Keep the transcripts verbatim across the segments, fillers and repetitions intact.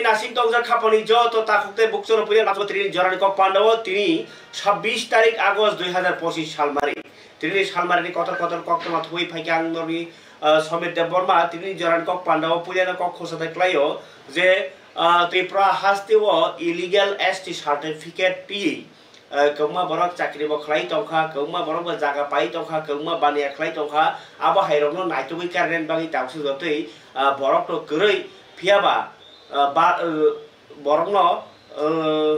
Nasing tongjak khapani joto takhuk tei bukchano puila nathok tini jorani kok pandao tini sabbish tarik August dui hazar pochish salmari. Tini salmarini kotor kotor koktwma thubui phaikha ang norni, ah, Somir Debbarma tini jorani kok pandao puilano kok khosa tei klaio je, ah, Tripura hasteo illegal S T certificate twi, ah, kwbangma borok chakri bo khlai tongkha, kwbangma borok bo jaga pai tongkha, kwbangma baniya khlai tongkha, abo hai rokno naitugwi karnani bagwi tabuksa jotoi, ah, borok to kwrwi phiyaba, ah, ba, ah, borokno, ah,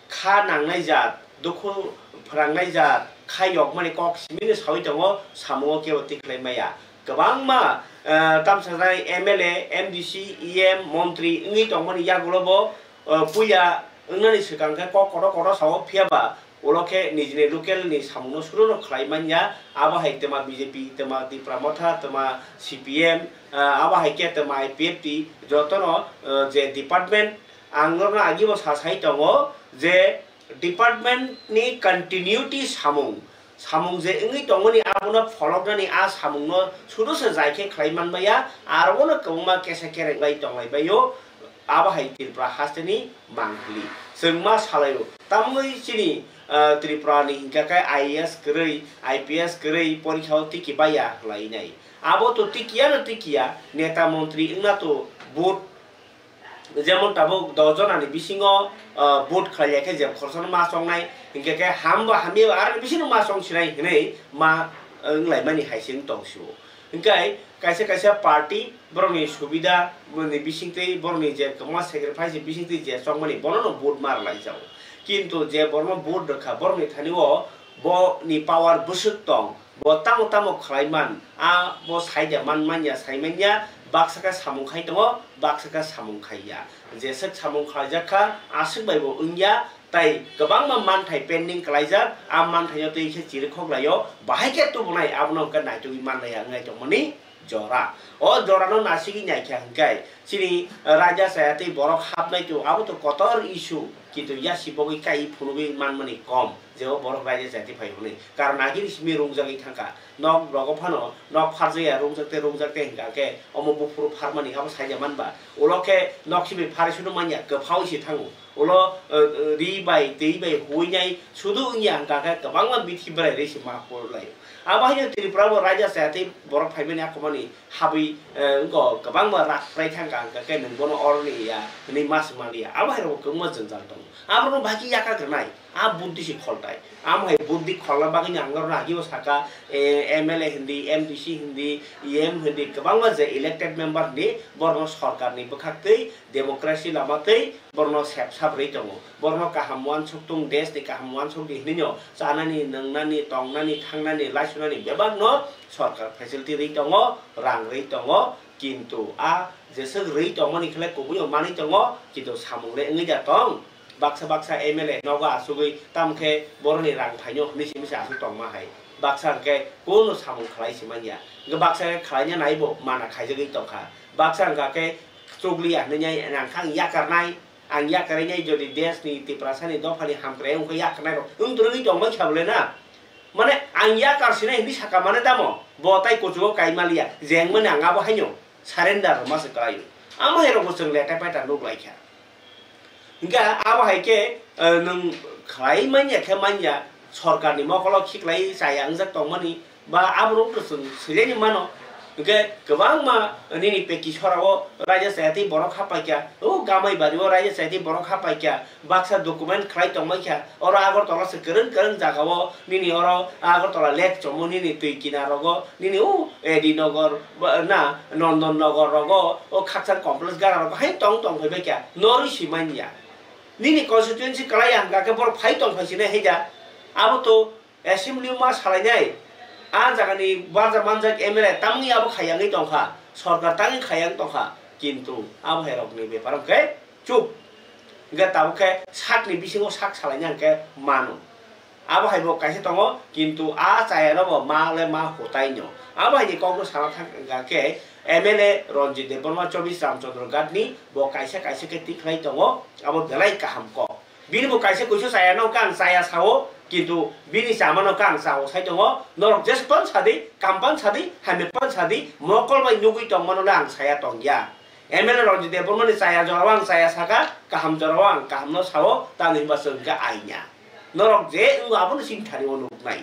kha nangnai jat, dukhu phwrangnai jat, kha yokmani kok simi no sawi tongo, samungo kebo tikhlai maya. Kwbangma, eh, tamsajai M L A, M D C, E M, montri wngwi tongmani yagulo bo, eh, puila wngnani swkang khe kok kotor kotor sao, phiyaba ulo khe nijini local ni samungno suru no khlai manya. Abo hai twma B J P, twma Tipra Motha, twma C P M, eh, abo hai khe twma I P F T, jotono, eh, je department, ang norokno agibo sa sai tongo je department ni continuity samung, samung je wngwi tongmani abono pholoknani, a samungno sudo se jai khe khlai manmaya, aro bono kwbangma kesa kereng lai tonglai baio, abo hai Tripura hasteni mangpili. Chwng ma salaio, tamni chini, ah, Tripura ni hingka khe I A S kwrwi, I P S kwrwi porikha o tiki baya khlai nai. Abo to tikiya no tikiya, neta montri wngna to vote Jemon tabuk dos jonani bisingo, ah, vote khlaiya khe je khoroksa no ma chongnai, hinkhe khe hambo hamya aroni bisingo ma chong sinai hinwi ma, ah, wnglaimani hai se wng tong sio. Hinkhe kaisa kaisa party borokni subida ni bisingtwi, borokni je kwma sacrifice ni bisingtwi je chongmani bono no vote ma rwlai jago. Kintu je borokno vote rwkha borokni thani o bo ni power bwswk tong, bo tamo tamo khlai man, a bo saida man manya, sai manya, baksa khe samung khai tongo, baksa khe samung khai ya. Jeswk samung khlaijak kha, aswk bai bo wng ya, tai kwbangma manthai pending khlaijak, a manthai no twi khe chirikhok lai o, bahai khe tubunai, abono hwnkhe naitugwi man lai ya wngnai tongmani jora. O jorano nasigwi naikha hwnkhe chini raida chaya tei borok hapnai tongo, abo to kotor issue, kintu yasi bogwi kai phunugwi manmani kom, je o borok raida chaya tei phai hwnwi. Karon agini simi rungjagwi thangkha, nok rogo phano nok pharjaya rungjak tei rungjak tei hwnkha khe omo buphuru pharmani abo saida manba. Ulo khe nok simi pharwi sunu manya, kwphaui se thango. Ulo, eh, eh, ri bai, twi bai huinai sudu wngya hwnkha khe kwbangma bithi bwrai rwi se ma hurlai. Abo haino Tripura bo raida chaya tei borok phaimani akomani habwi, eh, wngkha kwbangma rak phrai thangkha hwnkha khe nwng bono oroni ya hwnwi ma se maliya. Abo hai rokbo kwbangma jwngjal tongo. Aborokno bahai khe yaka gwnai, a buddhi se kholtai. Amo hai buddhi kholna bagwino ang norokno agio saka, eh, M L A hindi, M D C hindi, E M hindi, kwbangma je elected member hindi, borokno sorkarni bwkhaktwi democracy lama twi borokno sep sap rwi tongo. Borokno kaham uansuk tung, desh ni kaham uansuk di hinwi no chanani, nwngnani, tongnani, thangnani, laisunani bebak no sorkar facility rwi tongo, rang rwi tongo, kintu a jeswk rwi tongmani khlai kubui o manwi tongo, kintu samung le wngwi da tong. Baksa baksa M L A nogo asugwi tamo khe borokni rang phaino hinwi simi se aswk tongma hai. Baksa hwnkhe kuno samung khlai se manya. Hwnkhe baksa khe khlaina naibo mana khaijagwi tongkha. Baksa hwnkha khe chukliya hinwi nai ang kha ang yakarnai, ang yakarwi nai jodi desh ni Tiprasa ni dopha ni hamkrai wngkha yakarnai rok wng torogwi tongmani kha bole na. Mane ang yakar sinai hinwi saka mane tamo? Bo tai kuchugo kai maliya. Jeng mani ang abo haino surrender rwma se kwlaio. Amo hai rokbo chwng letai paita nuk lai kha. Hingkhe abo hai khe, eh, nwng khlai manya khe manya, sorkarni mokolo khiklai chaya wngjak tongmani, ba aborok to chwng swileni mano. Hingkhe kwbangma nini peki sorao raida chaya tei borok hapai kha, o Gamaibario raida chaya tei borok hapai kha, baksa document khlai tongmai kha, oro Agartala se kwrwng kwrwng jagao nini oro Agartala lake chomo nini twi kinarogo, nini o A D Nagar, ba, na, Nandan Nagar rogo, o khakchang complex gara rogo hai tong tong phai bai kha, norwi si manya. Nini constituency kwlai ya hwnkha khe borok phai tong phai sinai hai da. Abo to assembly o ma salainai. A jagani barja manjak M L A tamni abo khayangwi tongkha, sorkar tangwi khayang tongkha, kintu abo hai rokni bepar hwnkhe chup. Hwnkhe tabuk khe sakni bisingo sak salaina hwnkhe mano. Abo hai bo kaisa tongo, kintu a chaya no bo ma le ma hotai no. Abo hai ni kok no sana thang hwnkha khe M L A Ranjit Debbarma, chobbish Ramchandra Ghat ni bo kaisa kaisa khe tikhlai tongo, abo belai kaham kok. Bini bo kaisa kuisu chaya no khe ang chaya sao, kintu bini chama no khe ang chao sai tongo. Norok jesephano sadi, kam phano sadi, hamya phano sadi, mokol bai nugwi tongmano le ang saya tongya. M L A Ranjit Debbarma ni chaya jora o ang chaya saka, kaham jora o ang kaham no sao, tamni hwnba chwng khe aina. Norok je wngo abono chini thani o nuknai.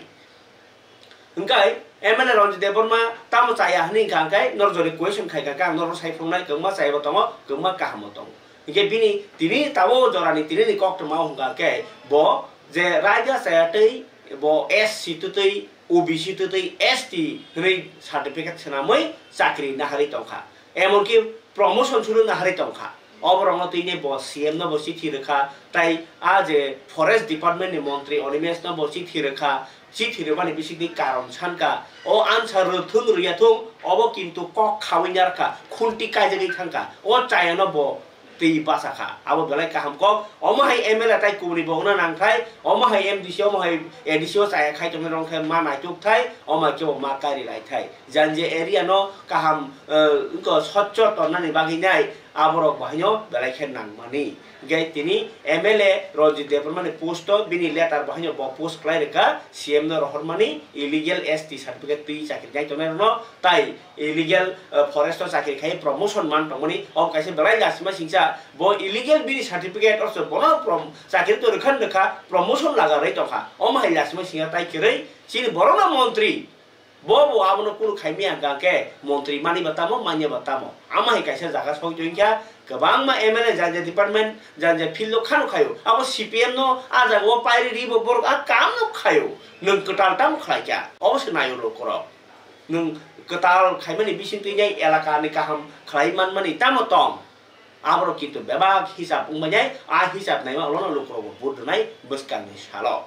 Hwnkhe M L A Ranjit Debbarma tamo chaya hwnwi hwnkha hwnkhe norok jori question khaikha khe ang norok sai phunuknai kwbangma chayabo tongo, kwbangma kahamo tongo. Hwnkhe bini tini tabuk jorani tini ni koktwma o hwnkha khe bo je raida chaya twi bo S C twtwi, O B C twtwi, S T hwnwi certificate swnamwi chakri naharwi tongkha. Emonki promotion suru naharwi tongkha. Oborokno tini bo C M no bo chithi rwkha, tai a je Forest Department ni montri Animesh no bo chithi rwkha, chithi rwmani bisingtwi karon sankha, o answer rwthung rwyathung, obo kintu kok khawi narkha, khunti kaijagwi thangkha, o chayano bo twi bachakha, abo belai kaham kok. Omo hai M L A tai kubuni bo wngna nangthai, omo hai M D C, omo hai A D C o chaya khai tongnairok khe ma naitukthai, omo hai khe bo ma kari laithai. Janje area no kaham, eh, wngkha, swchho tonnani bagwi nai aborok bahaino belai khe nangmani. Hwnkhe tini M L A Ranjit Debbarma ni post o bini letter bahaino bo post khlai rwkha, C M no rohormani illegal S T certificate twi chakri khai tongnairokno tai illegal, eh, forest o chakri khai promotion man tongmani, obo kaisa belai lachima singcha, bo illegal bini certificate orso bono prom-, chakri to rwkhan rwkha, promotion lagarwi tongkha, omo hai lachima singcha tai kwrwi chini borokno montri. Bo bo abono kunu khaimya hwnkha khe montri mani ba tamo, manya ba tamo. Ama hai kaisa jaga sokjoi kha, kwbangma M L A janja department, janja field o khano khaio. Abo C P M no a jaga o pairi ri bo borok a kam no khaio. Nwng kwtal tamo khlai kha. Obo se naio lukurok. Nwng kwtal khaimani bising twi nai elaka ni kaham khlai manmani tamo tong. Aborok kintu bebak hisab wngmani, a hisab naima ulo no lukurok bo vote rwnai bwskangni salo.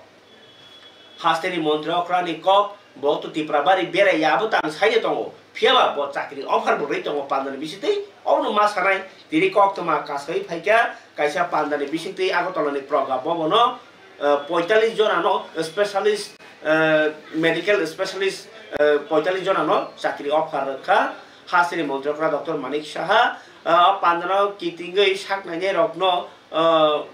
Hasteni montri okrani kok, bo to Tipra bari berai ya abo tang saino tongo, phiyaba bo chakri offer bo rwi tongo pandani bisitwi, obono ma sanai, tini koktwma kasai phaikha, kaisa pandani bisitwi Agartala ni Proga Bhavan o, eh, poitalis jona no specialist, eh, medical specialist, eh, poitalis jona no chakri offer rwkha, hasteni montri okra Doctor Manik Saha, eh, o pandano kitingwi sak nainai rokno, ah,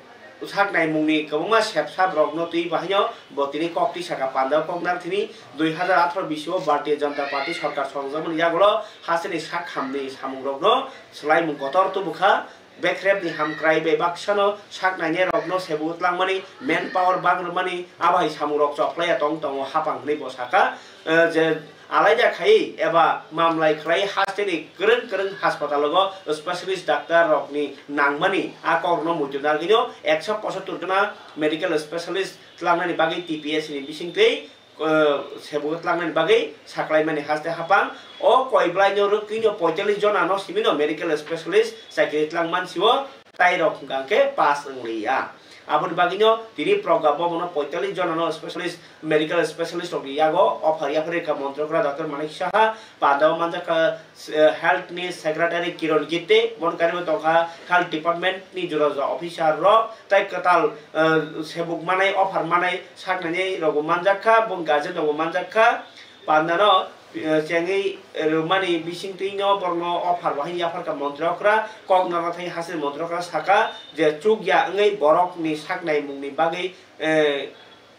sak naimungni kwbangma sep sap rokno twi bahaino bo tini kok twi saka panda kok nar thini dui hazar atharo bisio Bharatiya Janata Party sorkar songjakmani yagulo hasteni sak hamni samungrokno swlaimung kotor tubukha. Bekrepni hamkrai bai baksano sak nainai rokno sebu twlangmani, manpower bang rwmani, abo hai samungrok choklaiya tong tongo hapang hwnwi bo saka, eh, je alaida khai eba mamlai khlai hasteni kwrwng kwrwng haspatalogo specialist doctor rokni nangmani a kokrokno muitu nangwino ekso pochattor jona medical specialist tlangnani bagwi T P S ni bisingtwi, eh, sebo tlangnani bagwi saklaimani haste hapang o koi bwlaino rwktwino poitalis jona no simino medical specialist chakri tlang mansio. Tai rok hwnkha khe pass wng li ya. Aboni bagwino tini Proga Bhavan o poitalis jona no specialist, medical specialist rok ni yago offer yapharwi kha montri okra Doctor Manik Saha, panda o manjak kha, eh, health ni secretary Kiron Gitte, bon karwi tongkha health department ni jora jora officer rok, tai kwtal, eh, sebuk manai, offer manai sak nainai rok bo manjak kha, bong guardian rok bo manjak kha. Pandano, eh, chengwi rwmani bisingtwino borokno offer bahai yapharkha montri okra, kok narwkthai hasteni montri okra saka je chukya wngwi borokni sak naimungni bagwi, eh,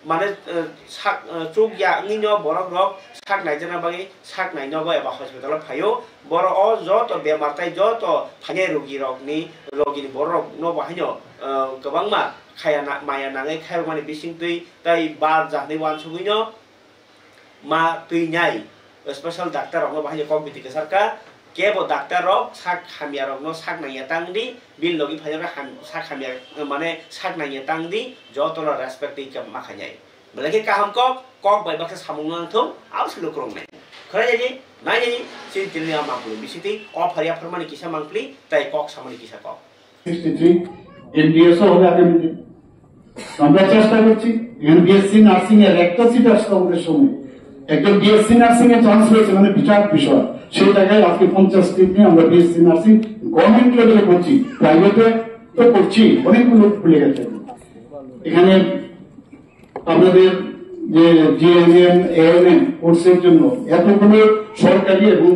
mane, eh, sak, eh, chukya wngwino borokrok sak naijakna bagwi sak nainogo eba hospitalo phaio. Borok o joto bemar tai joto phainai rogirokni, rogini bororokno bahaino, eh, kwbangma khaya na-, maya nangwi khairokmani bisingtwi tai bar jahni uansugwino ma twi nai special doctor rokno bahai kok biti kwchar kha, kebo doctor rok sak hamya rokno sak nangya tang di, bini logi phai rok ham-, sak hamya mane sak nangya tang di, joto no respect twi khe ma khainai. Belai khe kaham kok, kok bai baksa samung nang thung, abo se lukurok nai. Khwlai di, nai di, chini tini ma bulu bisiti, offer ya pharmani kisa mangpli, tai kok samani kisa kok. Sixty three, এনবিএসও হবে আগামী দিন। আমরা চেষ্টা করছি, এখানে BSc nursing এর একটা সিট আসতো আমাদের সামনে, একজন বিএসসি নার্সিং এর চান্স পেয়েছে, মানে বিরাট বিষয়। সেই জায়গায় আজকে পঞ্চাশ সিট নিয়ে আমরা বিএসসি নার্সিং গভর্নমেন্ট লেভেলে করছি, প্রাইভেটে তো করছি, অনেকগুলো ভুলে গেছে। এখানে আপনাদের যে জিএনএম, এএনএম কোর্সের জন্য এতগুলো সরকারি এবং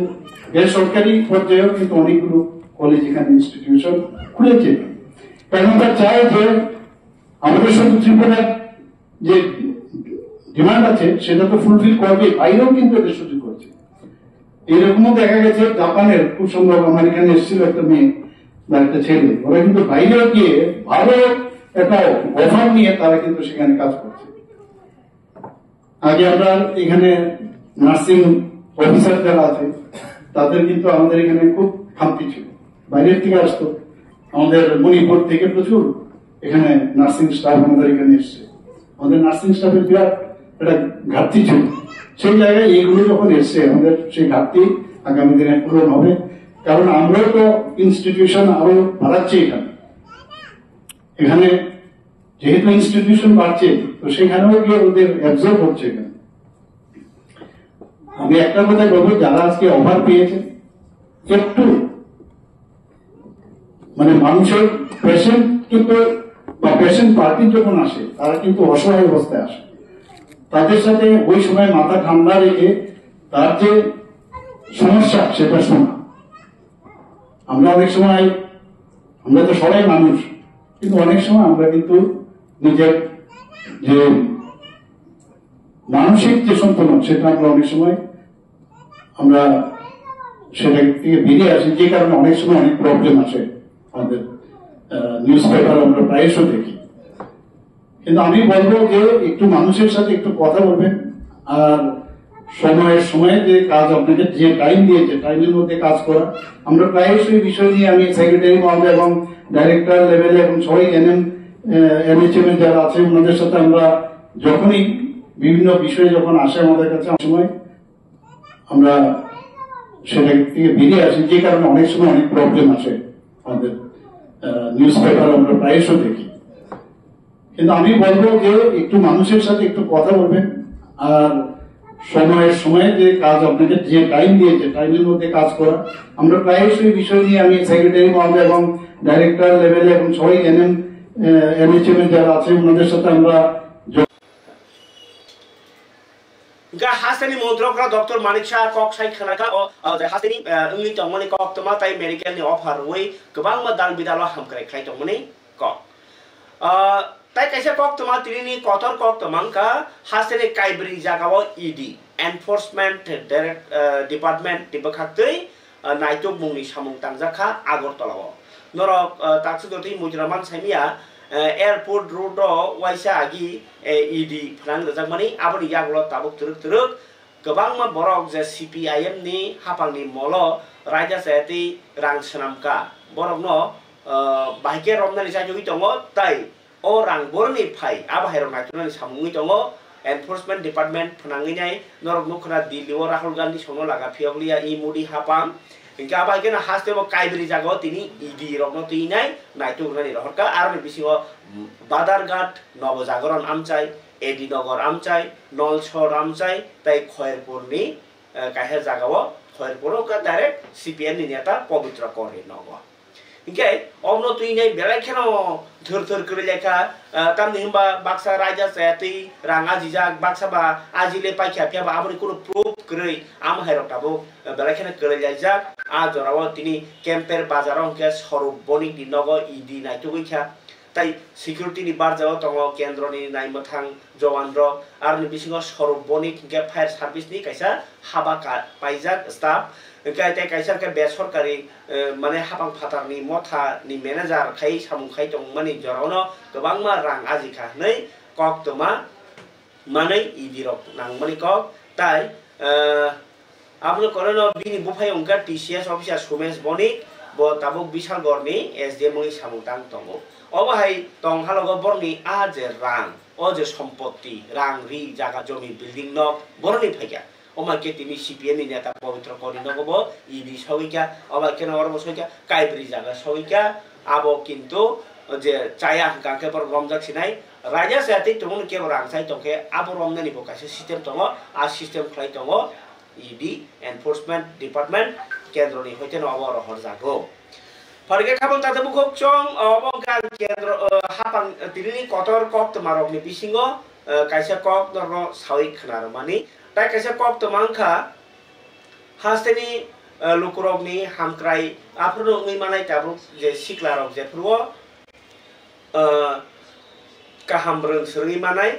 বেসরকারি পর্যায়েও কিন্তু অনেকগুলো কলেজ এখানে ইনস্টিটিউশন খুলেছে। তাই আমরা চাই যে আমাদের শুধু ত্রিপুরার যে ডিমান্ড আছে সেটা তো ফুলফিল করবে, বাইরেও কিন্তু এদের সুযোগ রয়েছে। এরকমও দেখা গেছে জাপানের, খুব সম্ভব আমার এখানে এসেছিল একটা মেয়ে, বা একটা ছেলে, ওরা কিন্তু বাইরেও গিয়ে ভালো একটা অফার নিয়ে তারা কিন্তু সেখানে কাজ করছে। আগে আমরা এখানে নার্সিং অফিসার যারা আছে, তাদের কিন্তু আমাদের এখানে খুব খামতি ছিল, বাইরের থেকে আসতো। আমাদের মণিপুর থেকে প্রচুর এখানে নার্সিং স্টাফ আমাদের এখানে এসছে। আমাদের নার্সিং স্টাফের বিরাট একটা ঘাটতি ছিল। সেই জায়গায় এইগুলো যখন এসছে, আমাদের সেই ঘাটতি আগামী দিনে পূরণ হবে। কারণ আমরাও তো ইনস্টিটিউশন আরো বাড়াচ্ছি এখানে। এখানে যেহেতু ইনস্টিটিউশন বাড়ছে, তো সেখানেও গিয়ে ওদের অ্যাবজর্ব হচ্ছে এখানে। আমি একটা কথা বলবো, যারা আজকে অফার পেয়েছে, একটু মানে মানুষের পেশেন্ট কিন্তু বা পেশেন্ট পার্টি যখন আসে, তারা কিন্তু অসহায় অবস্থায় আসে। তাদের সাথে ওই সময় মাথা ঠান্ডা রেখে তার যে সমস্যা, সেটা শোনা। আমরা অনেক সময়, আমরা তো সবাই মানুষ, কিন্তু অনেক সময় আমরা কিন্তু নিজের যে মানসিক যে সন্তুলন, সেটা আমরা অনেক সময় আমরা সেটা থেকে বেরিয়ে আসি, যে কারণে অনেক সময় অনেক প্রবলেম আসে। আমাদের নিউজ পেপার আমরা প্রায়শ দেখি। কিন্তু আমি বলবো যে একটু মানুষের সাথে একটু কথা বলবেন, আর সময়ের সময়ে যে কাজ, আপনাকে যে টাইম দিয়েছে, টাইমের মধ্যে কাজ করা। আমরা প্রায়শই বিষয় নিয়ে, আমি সেক্রেটারি মহোদয় এবং ডাইরেক্টর লেভেলে এবং সবাই এনএম এনএইচএম এর যারা আছে, ওনাদের সাথে আমরা যখনই বিভিন্ন বিষয়ে যখন আসে আমাদের কাছে, অনেক সময় আমরা সেটা থেকে বেরিয়ে আসি, যে কারণে অনেক সময় অনেক প্রবলেম আসে। আমাদের নিউজ পেপার আমরা প্রায়শ দেখি। কিন্তু আমি বলবো যে একটু মানুষের সাথে একটু কথা বলবেন, আর সময়ের সময়ে যে কাজ, আপনাকে যে টাইম দিয়েছে, টাইমের মধ্যে কাজ করা। আমরা প্রায়শই বিষয় নিয়ে, আমি সেক্রেটারি মহোদয় এবং ডাইরেক্টর লেভেলে এবং সবাই এনএম এনএইচএম এর যারা আছে, ওনাদের সাথে আমরা য- Hingke hasteni montrokra Doctor Manik Saha kok sai khna kha, o, o, je hasteni, eh, wngwi tongmani koktwma tai medical ni offer rwui kwbangma dal bidalo hamkrai khlai tongmani kok. Ah, tai kaisa koktwma, tinini kotor koktwma wngkha hasteni Kaibri jagao E D, Enforcement Direct, eh, Department ni bwkhaktwi, ah, naitukmungni samung tangjak kha Agartala-o. Norok, ah, taksuk jotoi muitrama saimya, eh, airport road-o waisa agi, eh, E D phnang rwjakmani, aboni yagulo tabuk twrwk twrwk kwbangma borok je C P I M ni haphangni molo raida chayatwi rang swnamkha, borokno, ah, bahai khe romnani chajagwi tongo, tai o rang boroni phai, abo hairok naituknani samung wngwi tongo. Enforcement Department phnangwi nai, norok nukha na Delhi o Rahul Gandhi songno laga phiyokliya, e Modi haphang. Hinkhe abo hai kheno haste bo Kaibri jagao tini E D rokno twi nai naituk rwnani rohorkha. Aroni bisingo Badharghat, Nobo Jagoron amchai, A D Nagar amchai, Nolsor amchai, tei Khoyerpurni, eh, kaisa jagao, Khoyerpuro wngkha direct C P M ni neta Pabitra Kori nogo. Hinkhe obono twi nai belai kheno thwr thwr kwrwi lai kha, ah, tamni hwnba baksa raida chayatwi rang ajijak, baksa ba ajile paikha, phiya ba aboni kunu proof kwrwi, amo hai rok tabuk, ah, belai kheno kwrwi laijak. A jorao tini Kemper bazaro hinkhe Swarup Bonik ni nogo E D naitugwi kha, tai security ni barjao tongo kendro ni naimwthang jowan rok, aroni bisingo Swarup Bonik hinkhe fire service ni kaisa haba ka-, paijak staff, hinkhe tei kaisa hinkhe besorkari, eh, mane haphang phatarni mothani manager khai samung khai tongmani jorao no kwbangma rang ajikha hwnwi koktwma manwi E D rok nangmani kok, tai, eh, Aboni koreno bini buphai wngkha T C S officer Sumesh Bonik, bo tabuk Bisalgorni S D M wngwi samung tang tongo. Obo hai tong halogo borokni a je rang, o je sompotti, rang ri, jaga jomi, building nok, borokni phaikha. Omo hai khe tini C P M ni neta Pabitra Kori nogo bo E D sogwi kha, obo hai kheno oro bo sogwi kha, Kaibri jaga sogwi kha, abo kintu je chaya hwnkha khe borok romjak sinai, raida chaya tei tongmani kebo rang chai tongkhe abo romnani bo kaisa system tongo, a system khlai tongo. E D, Enforcement Department, kendroni hoiteno obo rohorjago. Pharikhe khabang tate bukhuk chong, obo wngkha ang kendro, eh, hapang, eh, tinini kotor koktwmarokni bisingo, eh, kaisa kok norokno sawi khna rwmani. Tai kaisa koktwma wngkha, hasteni, eh, lukurokni hamkrai aphuru wngwi manai tabuk je siklarok jephuru o, ah, kaham rwng swrwngwi manai.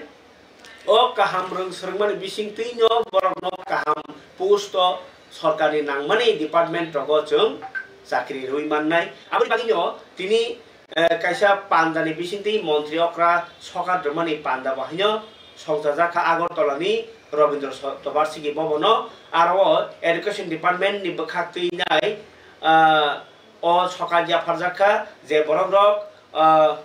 O kaham rwng swrwngmani bisingtwino borokno kaham post o sorkarni nangmani department rogo chwng chakri rwi mannai. Aboni bagwino tini, eh, kaisa pandani bisingtwi montri okra sokar rwmani panda bo haino songchajak kha Agartala ni Rabindra Satobarsiki Bhavan o. Aro o Education Department ni bwkhak twi nai, ah, o sokar yapharjak kha je borok rok, ah,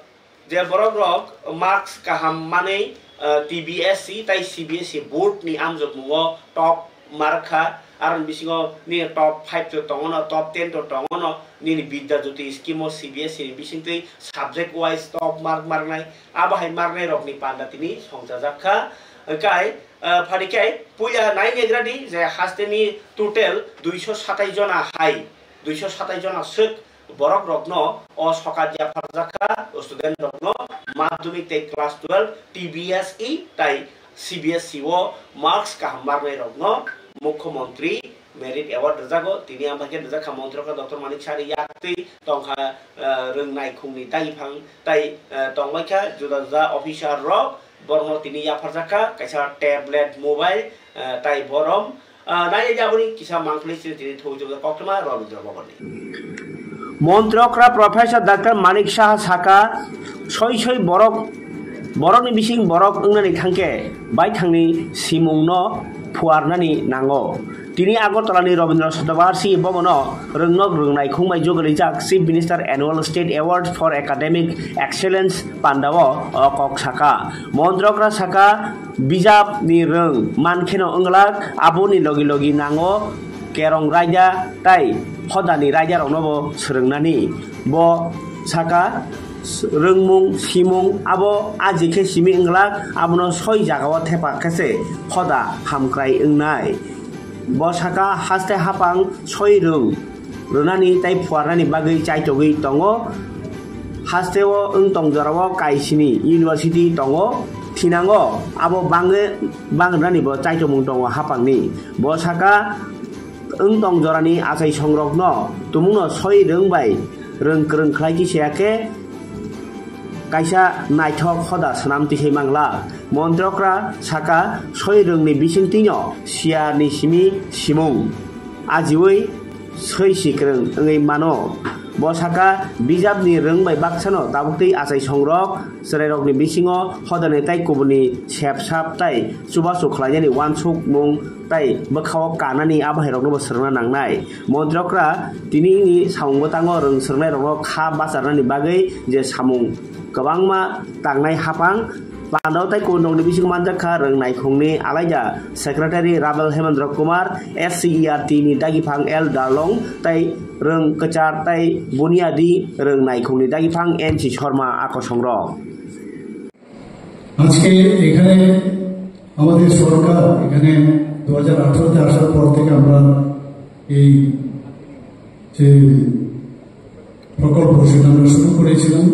je borok rok marks kaham manwi, ah, T B S C tai C B S E board ni amjokmungo top mark kha, aroni bisingo nini top five to tongo no, top ten to tongo no, nini Bidya Jyoti scheme o C B S E ni bisingtwi subject wise top mark marnai, abo hai marnai rokni panda tini songchajak kha. Kai, ah, phani khe puila nai negra di je haste ni total duiso satai jona hai, duiso satai jona swk borok rokno o sokar yapharjak kha, student rokno madhyamik tei class twelve, T B S E tai C B S E o marks kaham marnai rokno Mukhyamantri Merit Award rwjago. Tini ang bai khe rwjak kha montri okra Doctor Manik Saha ni yaktwi tongkha, eh, rwngnai khungni dagi phang tai, eh, tongbai kha juda juda officer rok, borokno tini yapharjak kha kaisa tablet, mobile, eh, tai borom. Ah, nai aboni kisa mangpili chini tini thoi jogja koktwma Rabindra Bhavan ni. Montri okra Professor Doctor Manik Saha saka, soi soi borok, borokni bising borok wngnani thangkhe baithangni simungno phuarnani nango. Tini Agartala ni Rabindra Satobarsiki Bhavan o rwngnok rwngnai khungbai jugarijak Chief Minister Annual State Award for Academic Excellence panda o o kok saka. Montri okra saka, bijap ni rwng mankheno wnglak, aboni logi logi nango kerong raida tai hodani raida rokno bo swrwngnani. Bo saka, rwngmung simung abo aji khe simi wnglak, abono soi jagao thepa khe se hoda hamkrai wngnai. Bo saka, haste hapang soi rwng rwnani tai phuarnani bagwi chaitogwi tongo. Hasteo wng tong jorao kaisini university tongo, thinango abo bangwi bangrwnani bo chaitomung tongo hapangni. Bo saka, wng tong jorani achai songrokno tumungno soi rwng bai rwng kwrwng khlai kisa khe kaisa naithok hoda swnam tisai mangla. Montri okra saka, soi rwngni bisingtwino siyarni simi simung ajiui soi sikwrwng wngwi mano. Bo saka, bijapni rwng bai baksano tabuktwi achai songrok chwrairokni bisingo hodani tai kubuni sepsap tai chubachu khlainani uansukmung tai bwkhao kanani abo hairokno bo swrwngna nangnai. Montri okra tinini samung bwtango rwng swrwngnairokno kha bacharnani bagwi je samung kwbangma tangnai hapang. Pandao tai kubun rokni bisingo manjak kha rwng naikhungni alaida secretary Rabel Hemendra Kumar, S C E R T ni dagiphang L Darlong tai rwng kwchar tai buniadi rwng naikhungni dagiphang N C Sharma akosongrok. আজকে এখানে আমাদের সরকার এখানে দু হাজার আঠারোতে আসার পর থেকে আমরা এই যে প্রকল্প সেটা আমরা শুরু করেছিলাম।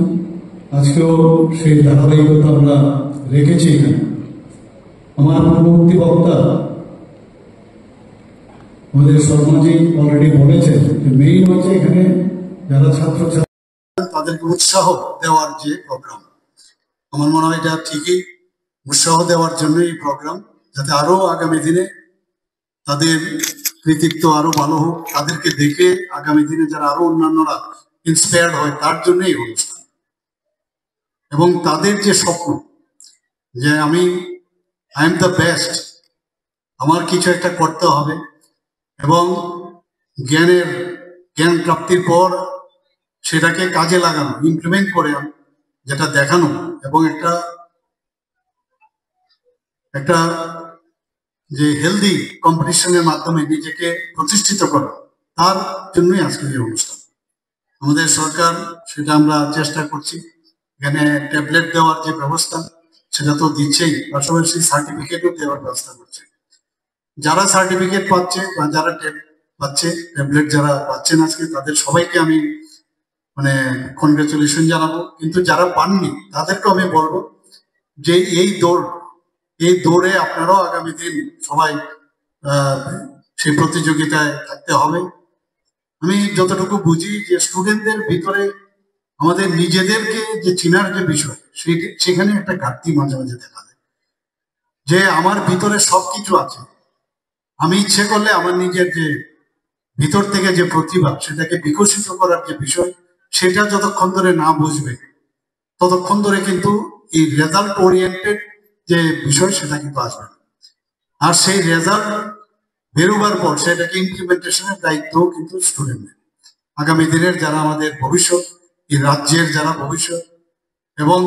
আজকেও সেই ধারাবাহিকতা আমরা রেখেছি এখানে। আমার পূর্ববর্তী বক্তা আমাদের শর্মাজি already বলেছেন যে মেইন হচ্ছে এখানে যারা ছাত্র তাদেরকে উৎসাহ দেওয়ার যে প্রোগ্রাম, আমার মনে হয় এটা ঠিকই উৎসাহ দেওয়ার জন্য এই প্রোগ্রাম, যাতে আরো আগামী দিনে তাদের কৃতিত্ব আরো ভালো হোক, তাদেরকে দেখে আগামী দিনে যারা আরো অন্যান্যরা ইন্সপায়ার্ড হয় তার জন্য এই অনুষ্ঠান। এবং তাদের যে স্বপ্ন যে আমি, I am the best, আমার কিছু একটা করতে হবে এবং জ্ঞানের, জ্ঞান প্রাপ্তির পর সেটাকে কাজে লাগানো, ইমপ্লিমেন্ট করে আন-, যেটা দেখানো এবং একটা, একটা যে হেলদি কম্পিটিশনের মাধ্যমে নিজেকে প্রতিষ্ঠিত করা, তার জন্যই আজকের এই অনুষ্ঠান। আমাদের সরকার সেটা আমরা চেষ্টা করছি। এখানে ট্যাবলেট দেওয়ার যে ব্যবস্থা, সেটা তো দিচ্ছেই, পাশাপাশি সার্টিফিকেটও দেওয়ার ব্যবস্থা করছে। যারা সার্টিফিকেট পাচ্ছে বা যারা ট্যাব-, পাচ্ছে, ট্যাবলেট যারা পাচ্ছেন আজকে, তাদের সবাইকে আমি, মানে, কনগ্রাচুলেশন জানাবো। কিন্তু যারা পাননি, তাদেরকেও আমি বলবো যে এই দৌড়, এই দৌড়ে আপনারাও আগামী দিন সবাই, আহ, সেই প্রতিযোগিতায় থাকতে হবে। আমি যতটুকু বুঝি যে স্টুডেন্টদের ভিতরে আমাদের নিজেদেরকে যে চেনার যে বিষয়, সেই, সেখানে একটা ঘাটতি মাঝে মাঝে দেখা দেয়, যে আমার ভিতরে সবকিছু আছে, আমি ইচ্ছে করলে আমার নিজের যে ভিতর থেকে যে প্রতিভা, সেটাকে বিকশিত করার যে বিষয়, সেটা যতক্ষণ ধরে না বুঝবে, ততক্ষণ ধরে কিন্তু এই রেজাল্ট ওরিয়েন্টেড যে বিষয়, সেটা কিন্তু আসবে না। আর সেই রেজাল্ট বেরোবার পর সেটাকে ইমপ্লিমেন্টেশনের দায়িত্ব কিন্তু স্টুডেন্টদের। আগামী দিনের যারা আমাদের ভবিষ্যৎ, এই রাজ্যের যারা ভবিষ্যৎ, এবং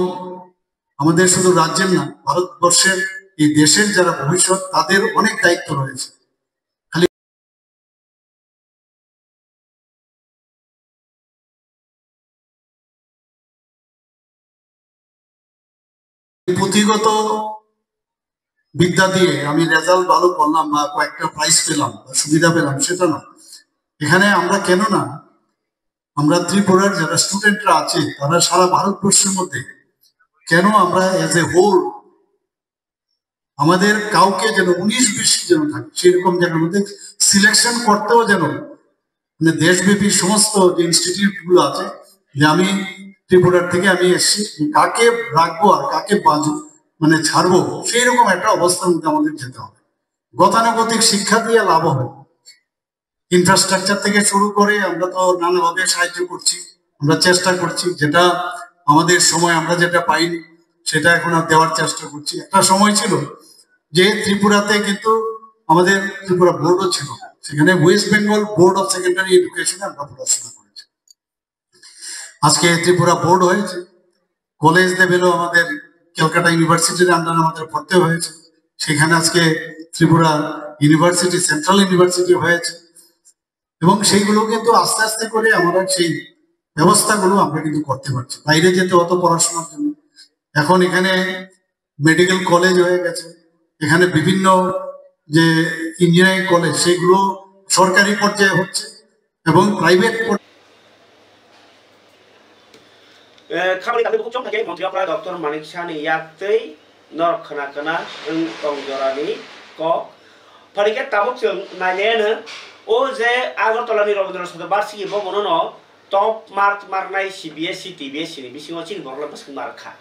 আমাদের শুধু রাজ্যের না, ভারতবর্ষের এই দেশের যারা ভবিষ্যৎ, তাদের অনেক দায়িত্ব রয়েছে। খালি পুঁথিগত বিদ্যা দিয়ে আমি রেজাল্ট ভালো করলাম বা কয়েকটা প্রাইজ পেলাম বা সুবিধা পেলাম, সেটা না। এখানে আমরা কেন না, আমরা ত্রিপুরার যারা স্টুডেন্টরা আছে, তারা সারা ভারতবর্ষের মধ্যে কেন আমরা অ্যাজ এ হোল আমাদের কাউকে যেন উনিশ বিশ যেন থাকে, সেরকম যেন আমাদের সিলেকশন করতেও যেন, মানে, দেশব্যাপী সমস্ত যে ইনস্টিটিউট গুলো আছে, যে আমি ত্রিপুরার থেকে আমি এসেছি, কাকে রাখবো আর কাকে বাজু মানে ছাড়বো, সেই রকম একটা অবস্থার মধ্যে আমাদের যেতে হবে। গতানুগতিক শিক্ষা দিয়ে লাভ হবে। ইনফ্রাস্ট্রাকচার থেকে শুরু করে আমরা তো নানাভাবে সাহায্য করছি, আমরা চেষ্টা করছি, যেটা আমাদের সময় আমরা যেটা পাইনি, সেটা এখন আর দেওয়ার চেষ্টা করছি। একটা সময় ছিল যে ত্রিপুরাতে কিন্তু আমাদের ত্রিপুরা বোর্ডও ছিল, সেখানে ওয়েস্ট বেঙ্গল বোর্ড অফ সেকেন্ডারি এডুকেশনে আমরা পড়াশোনা করেছি। আজকে ত্রিপুরা বোর্ড হয়েছে, কলেজ লেভেলও আমাদের ক্যালকাটা ইউনিভার্সিটির আন্ডারে আমাদের পড়তে হয়েছে, সেখানে আজকে ত্রিপুরা ইউনিভার্সিটি, সেন্ট্রাল ইউনিভার্সিটি হয়েছে। এবং সেইগুলো কিন্তু আস্তে আস্তে করে আমরা সেই ব্যবস্থাগুলো আমরা কিন্তু করতে পারছি, বাইরে যেতে হতো পড়াশোনার জন্য। এখন এখানে মেডিকেল কলেজ হয়ে গেছে, এখানে বিভিন্ন যে ইঞ্জিনিয়ারিং কলেজ, সেগুলো সরকারি পর্যায়ে হচ্ছে এবং private. Eh, khabari kami bukhuk chong thake montri okra Doctor Manik Saha ni yak tei norok khna khna wng tong jora ni kok. Phari khe tabuk chwng nai le no, o je Agartala ni Rabindra Sato Barsiki bo bono no top mark mark nai C B S E, T B S E ni bisingo chini borok le bwswk mark kha.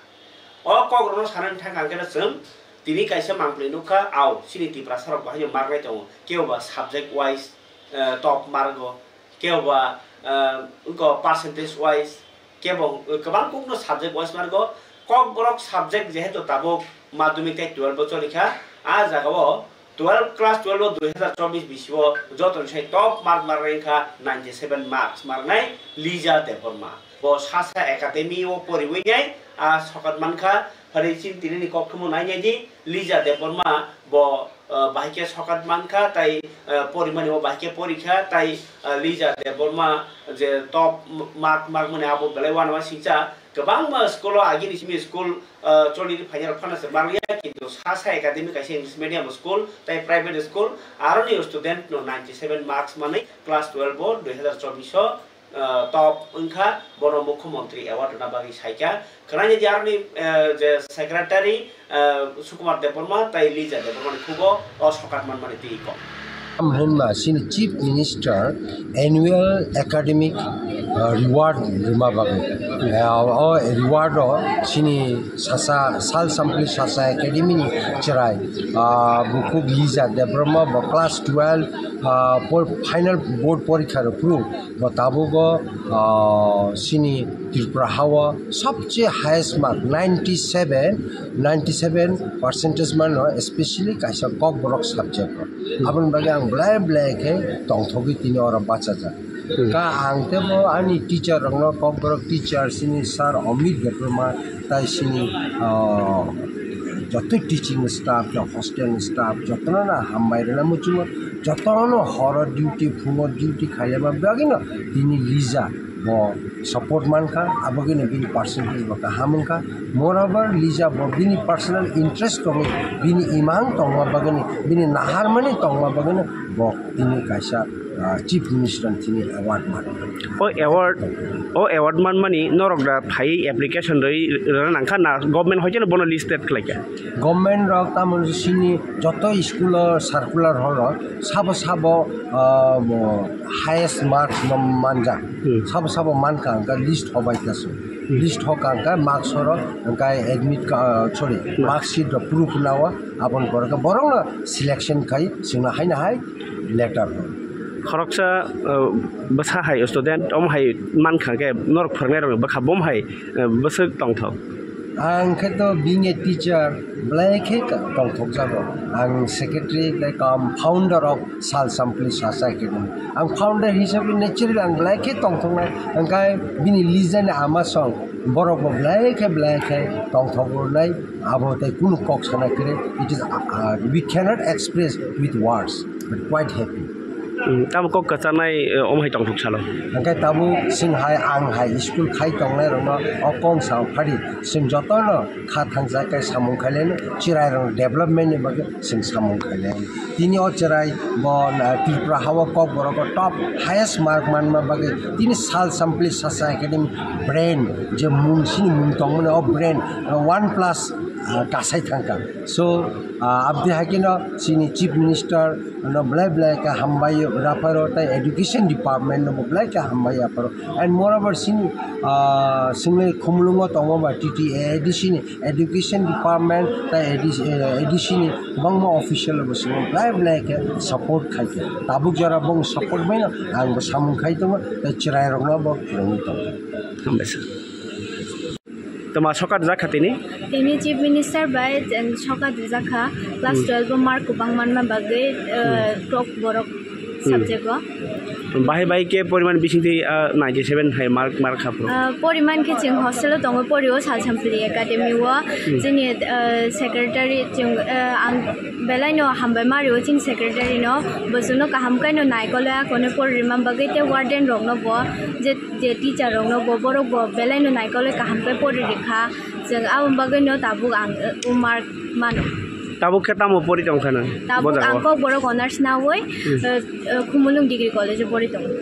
O kok rok no sanani thang ang khe no chwng tini kaisa mangpli nukha, au chini Tiprasa rok bahai no mark nai tongo, kebo ba subject wise, eh, top mark o. Kebo ba, ah, wngkha percentage wise, kebo, ah, kwbang kukno subject wise margo. Kokborok subject jehetu tabuk madhyamik tei twelve bo choli kha, a jaga o twelve, class twelve o dui hazar chobbish bisi o joto ni sai top mark marnai wngkha ninety seven marks marnai Lija Debbarma. Bo Sasa Academy o poriwi nai, a sokat mankha, phari chini tini ni kokthumo nai nai di, Lija Debbarma bo, ah, bahai khe sokat mankha, tai, ah, porimani bo bahai khe porikha, tai, ah, Lija Debbarma je top mark markmani abo belai uanama singcha. Kwbangma school o agini simi school, ah, choli phainai rok phano se manliya, kintu Sasa Academy kaisa English medium school, tai private school, aroni student no ninety seven marks manwi class twelve o dui hazar chobbish o ah, top wngkha, bono Mukhyamantri Award rwna bagwi saikha. Khwnai di aroni, ah, je secretary, ah, Sukumar Debbarma tai Lija Debbarma ni khugo o sokat manmani twi kok. Am hwnba chini Chief Minister annual academic, ah, reward rwma bagwi. Ah, o reward o chini Sasa, Sal Sampli Sasa Academy ni chwrai, ah, bukhuk Lija Debbarma bo class twelve, ah, por-, final board porikha rw phuru. Bo tabuk o, ah, chini Tripura ha o sabse highest mark ninety seven, ninety seven percentage mano, especially kaisa Kokborok subject o. Aboni bagwi ang belai belai khe tongthogwi tini oro bachajak. Hmm. Ka ang tebo ani teacher rokno, Kokborok teacher chini sir Amit Debbarma tai chini, ah, joto teaching staff, hostel staff jotono no hambai rwna muchungo. Jotono horo duty, phungo duty khailema bagwino tini Lija bo support mankha, abogwino bini percentage bo kaham wngkha. Moreover, Lija bo bini personal interest tongwi, bini imang tongma bagwino, bini naharmani tongma bagwino bo tini kaisa, ah, Chief Minister ni tini award mankha. O award, o award manmani norok da phaiwi application rwi rwna nangkha na government hoiteno bono listed khlaikha? Government rok tamo chini joto school o circular horo sabo sabo, ah, mo highest marks no manjak. Hmm. Sabo sabo mankha, hwnkhe list hobai kasu. Hmm. List hoka hwnkhe marks horo, hwnkhe admit ka-, ah, sorry, hmm, mark sheet rok proof nao, aboni borok borokno selection khai chwngno haino hai letter horo. Khoroksa, uh, bwsa hai student, omo hai mankha khe norok phwrwngnairokni bwkha bom hai, uh, bwswk tongthok. Ang khe to being a teacher, belai khe ka-, tongthok jago. Ang secretary tei kam founder of Sal Sampli Sasa Academy. Ang founder hisabe naturally ang belai khe tongthoknai. Hwnkhe bini lijani ama song borok bo belai khe, belai khe tongthok rwnai. Abo tei kunu kok sana kre. It is, uh, uh, we cannot express with words, but quite happy. Hmm, tamo kok kwchanai, eh, omo hai tongthok salo. Hwnkhe tabuk chwng hai, ang hai school khai tongnai rokno o kong sa phadi, chwng jotono kha thangjak khe samung khaileno, chwrai rok development ni bagwi chwng samung khailai. Tini o chwrai bo na Tripura ha o Kokborok o top highest mark manma bagwi tini Sal Sampli Sasa Academy brand je mung sini mung tongmani o brand, uh, one plus, uh, kasai thangkha. So, uh, abdi hai kheno chini Chief Minister no belai belai khe hambai o, rapharo tei education department no bo belai khe hambai apharo. And moreover, sini, ah, sini khumulungo tongo ba T T A A D C ni education department tei A D C, eh, A D C ni kwbangma official bo sini belai belai khe support khai khe. Tabuk jora bong support bai no ang bo samung khai tongo tei chwrai rok no bo phwrwngwi tongo. Hambai sir. Toma sokat jakha tini? Tini Chief Minister bai, um, sokat jakha, class Hmm. twelve o mark kwbang manma bagwi, uh, Hmm. top borok Hmm. subject o. Bahai bai khe poriman bising twi, uh, ninety seven hai mark, mark khapro? Uh, poriman khe chwng hostel o tongo, pori o Sal Sampli Academy o. Hmm. Chini, uh, secretary chwng, uh, ang belai no hambai ma rio chini secretary no, bo chwngno kaham khe no naikol ya kono pori rwma bagwi tei warden rok no bo je je teacher rok no bo borok bo belai no naikol oi kaham khe pori rikha. Chwng aboni bagwi no tabuk ang, eh, o mark mano. Tabuk khe tamo pori tongkha nang? Tabuk bo jaga ang o? Kokborok honours nawi, Hmm. eh, eh, Khumulwng Degree College o pori tongo.